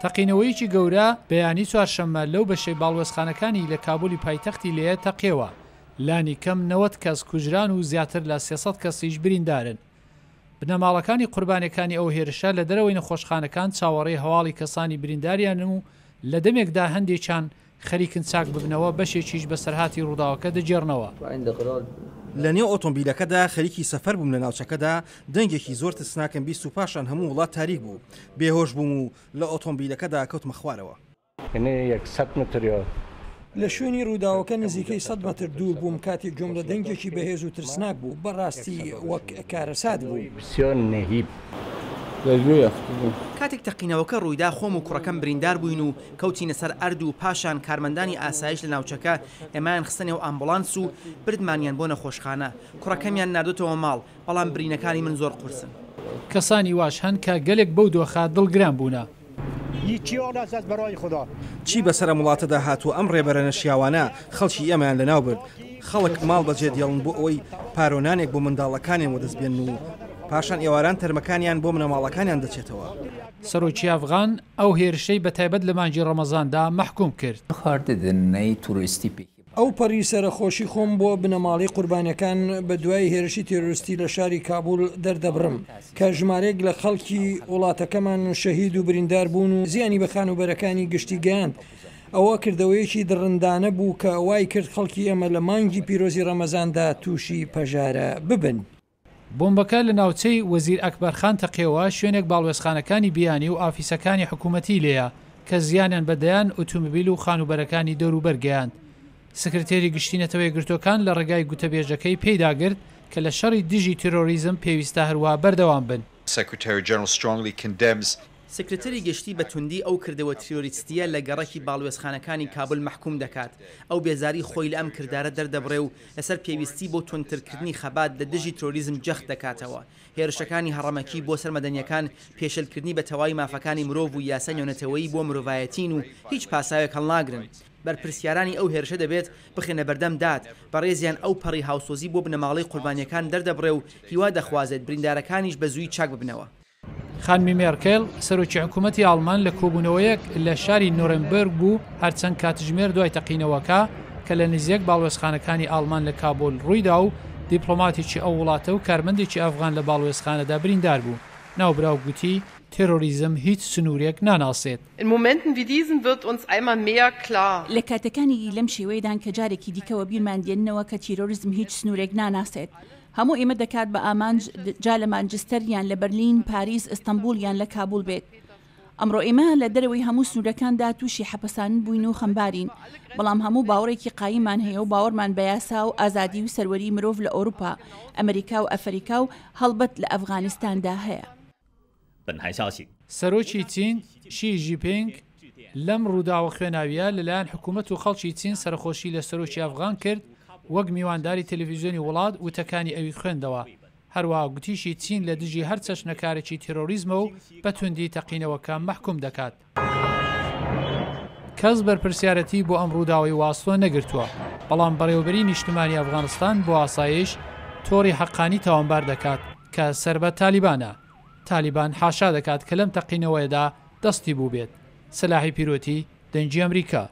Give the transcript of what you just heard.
تەقینەوەیەکی گەورە بەیانی چوارشەممە لەو بەشەی باڵوێزخانەکانی لە کابولی پایتەختی لێیە تەقیەوە، لانی کەم 90 کەس کوژران و زیاتر لە 300 کەسیش بریندارن. بنەماڵەکانی قوربانیەکانی ئەو هێرشە لە دەرەوەی نەخۆشخانەکان چاوەڕێی هەواڵی کەسانی برینداریانن و لە دەمێکدا هەندێکیان خەریکن چاک ببنەوە، بەشێکیش بەسەرهاتی ڕووداوەکە دەگێڕنەوە. لە نێو ئۆتۆمبیلەکەدا خەریکی سەفەر بووم لە ناوچەکەدا دەنگێکی زۆر ترسناکم 20 و پاشان هەموو وڵات تاریک بوو، بێهۆش بووم و لە ئۆتۆمبیلەکەدا کەوتمە خوارەوە. لە شوێنی ڕووداوەکە نزیکەی 100 مەتر دوور بووم کاتێک گوێم لە دەنگێکی بەهێز و ترسناک بوو، بەڕاستی وەک کارەسات بوو. کاتێک تەقینەوەکە ڕوویدا خۆم و کوڕەکەم بریندار بووین و کەوتینە سەر ئەرد و پاشان کارمەندانی ئاسایش لە ناوچەکە ئێمەیان خستە نێو ئامبوڵانس و بردمانیان بۆ نەخۆشخانە، کوڕەکەمیان ناردۆتەوە ماڵ، بەڵام برینەکانی من زۆر قورسن. کەسانی واش هەن کە گەلێک بەو دۆخە دڵگران بوونە. چی بەسەر ئەم وڵاتەدا هاتووە، ئەم ڕێبەرە نەشیاوانە خەڵکی ئێمەیان لەناو برد، خەڵک ماڵ بەجێ دێڵن بۆ ئەوەی پارۆ نانێک بۆ منداڵەکانیان وەدەست بێنن و پاشان ئێواران تەرمەکانیان بۆ بنەماڵەکانیان دەچێتەوە. سەرۆکی ئەفغان ئەو هێرشەی بە تایبەت لە مانگی ڕەمەزاندا مەحکوم کرد. ئەوپەڕی سەرەخۆشی خۆم بۆ بنەماڵەی قوربانیەکان بە دوای هێرشی تێرۆریستی لە شاری کابول دەردەبڕم کە ژمارەیەک لە خەڵکی وڵاتەکەمان شەهید و بریندار بوون و زیانی بە خانووبەرەکانی گشتی گەیاند. ئەوە کردەوەیەکی دڕندانە بوو کە وای کرد خەڵکی ئێمە لە مانگی پیرۆزی ڕەمەزاندا تووشی پەژارە ببن. بۆمبەکە لە ناوچەی وەزیر ئەکبەر خان تەقیەوە، شوێنێک باڵوێزخانەکانی بیانی و ئافیسەکانی حکوومەتی لێیە، کە زیانیان بە دەیان ئوتومبیل و خانووبەرەکانی دەوروبەر گەیاند. سکرتێری گشتی نەتەوە یەکگرتووەکان لە ڕێگای گوتەبێژەکەی پێی داگرت کە لە شەڕی دژی تێرۆریزم پێویستە هەروا بەردەوام بن. سکرتێری گشتی بە توندی ئەو کردەوە تیرۆریستییە لە گەڕەکی باڵوێزخانەکانی کابل مەحکووم دەکات. ئەو بێزاری خۆی لە ئەم کردارە دەردەبڕێ و لەسەر پێویستی بۆ توندترکردنی خەبات لە دژی ترۆریزم جەخت دەکاتەوە. هێرشەکانی هەڕەمەکی بۆ سەر مەدەنییەکان پێشێلکردنی بە تەواوی مافەکانی مرۆڤ و یاسای نێونەتەوەیی بۆ مرۆڤایەتین و هیچ پاساوێک هەڵناگرن. بەرپرسیارانی ئەو هێرشە دەبێت بخرێنە بەردەم داد. بەڕێزیان ئەو پەڕی هاوسۆزی بۆ بنەماڵەی قوربانییەکان دەردەبڕێ و هیوا دەخوازێت بریندارەکانیش بە زوویی چاک ببنەوە. خانمی مێرکێل، سەرۆکی حکوومەتی ئاڵمان لە کۆبوونەوەیەک لە شاری نۆرێمبێرگ بوو هەر چەند کاتژمێر دوای تەقینەوەکە کە لە نزیک باڵوێزخانەکانی ئاڵمان لە کابۆل ڕوویدا و دیپڵۆماتێکی ئەو وڵاتە و کارمەندێکی ئەفغان لە باڵوێزخانەدا بریندار بوو. ناوبراو گوتی تێرۆریزم هیچ سنوورێک ناناسێت. In Momenten wie diesen wird uns einmal mehr klar. لە کاتەکانی لەم شێوەیەدان کە جارێکی دیکە وەبیرمان دێننەوە کە تیرۆریزم هیچ سنوورێک ناناسێت. هەموو ئێمە دەکات بە ئامانج، جا لە مانجستەر یان لە بەرلین، پاریس، ئیستەنبوڵ یان لە کابوڵ بێت. ئەمڕۆ ئێمە لە دەرەوەی هەموو سنوورەکاندا تووشی حەپەسانن بووین و خەمبارین، بەڵام هەموو باوەڕێکی قایممان هەیە و باوەڕمان بە یاسا و ئازادی و سەروەریی مرۆڤ لە ئەوروپا، ئەمریکا و ئەفەریکا و هەڵبەت لە ئەفغانستاندا هەیە. سەرۆکی چین، شی ژیپینگ، لەم ڕووداوە خوێناوییە لەلایەن حکوومەت و خەڵکی چین سەرەخۆشی لە سەرۆکی ئەفغان کرد، وەک میوانداری تەلەفیزیۆنی وڵات وتەکانی ئەوی خوێندەوە. هەروەها گوتیشی چین لە دژی هەر چەشنە کارێکی تێرۆریزمە و بە توندی تەقینەوەکە مەحکوم دەکات. کەس بەرپرسیارەتی بۆ ئەم ڕووداوەی واستۆ نەگرتووە، بەڵام بەڕێوەبەریی نیشتمانی ئەفغانستان بۆ ئاسایش تۆڕی حەقانی تاوانبار دەکات کە سەر بە تالیبانە. تالیبان حاشا دەکات کە لەم تەقینەوەیەدا دەستی بووبێت. سەلاحی پیرۆتی، دەنگی ئەمریکا.